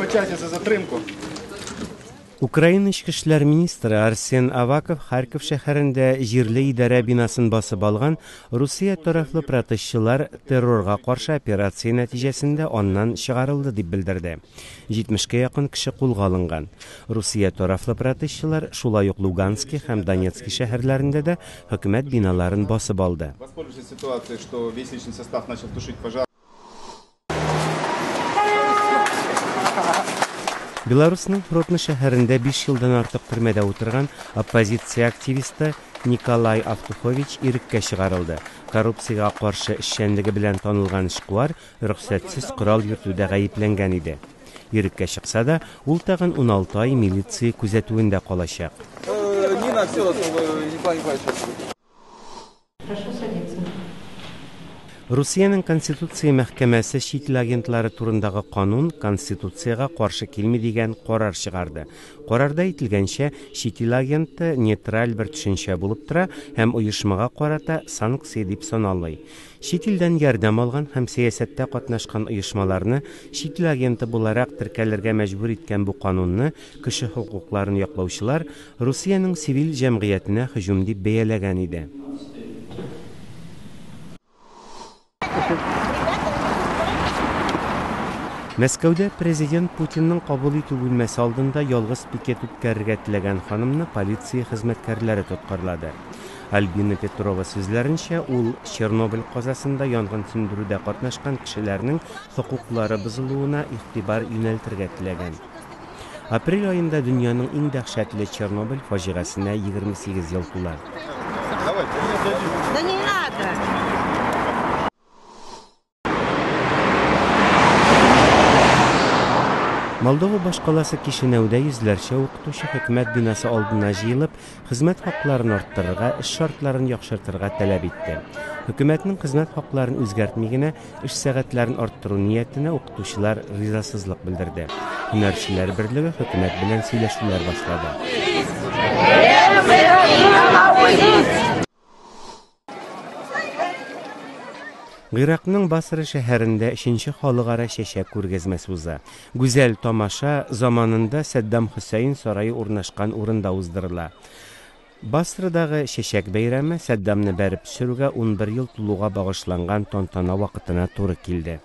Вибачайте за затримку. Украина эчке эшләр министры Арсен Аваков Харьков шәһәрендә җирле идарә бинасын басып алган Русия тарафлы протестчылар террорга каршы операция нәтиҗәсендә аннан чыгарылды дип белдерде. 70кә якын кеше кулга алынган. Русия тарафлы протестчылар шулай ук Лугански һәм Донецки шәһәрләрендә дә хөкүмәт биналарын басып алды. Воспользовавшись ситуацией, что весь личный состав начал тушить пожар. Беларусның Гродно шәһәрендә 5 елдан артык төрмәдә утырган оппозиция активисты Николай Автухович иреккә чыгарылды. Коррупциягә каршы эшчәнлеге белән танылган эшкуар рөхсәтсез корал йөртүдә гаепләнгән иде. Иреккә чыкса да, ул тагын 16 ай милиция күзәтүендә калачак. Нина Аксенова, Николай Николаевич. Прошу садиться. Русиянең Конституция мәхкәмәсе чит ил агентлары турындагы канун Конституциягә каршы килми дигән карар чыгарды. Карарда әйтелгәнчә, чит ил агенты нейтраль бер төшенчә булып тора һәм оешмага карата санкция дип саналмый. Чит илдән ярдәм алган һәм сәясәттә катнашкан оешмаларны чит ил агенты буларак теркәлергә мәҗбүр иткән бу канунны кеше хокукларын яклаучылар Русиянең сивил җәмгыятенә һөҗүм дип бәяләгән иде. Мәскәүдә президент Путинның кабул итү бүлмәсе алдында ялгыз пикет үткәрергә теләгән ханымны полиция хезмәткәрләре тоткарлады. Альбина Петрова сүзләренчә, ул Чернобыль казасында янгын сүндерүдә катнашкан кешеләрнең хокуклары бозылуына игътибар юнәлтергә теләгән. Апрель аенда дөньяның иң дәһшәтле Чернобыль фаҗигасенә 28 ел тула. Да не надо! Молдова башкаласы Кишинәүдә йөзләрчә укытучы хөкүмәт бинасы алдына җыелып, хезмәт хакларын арттырырга, эш шартларын яхшыртырга таләп итте. Хөкүмәтнең хезмәт хакларын үзгәртми генә эш сәгатьләрен арттыру ниятенә укытучылар ризасызлык белдерде. Һөнәрчеләр берлеге хөкүмәт белән сөйләшүләр башлады. Гыйракның Басра шәһәрендә өченче халыкара чәчәк күргәзмәсе уза. Гүзәл тамаша заманында Сәддам Хөсәйн сарае урнашкан урында уздырыла. Басрадагы чәчәк бәйрәме Сәддамны бәреп төшерүгә 11 ел тулуга багышланган тантана вакытына туры килде.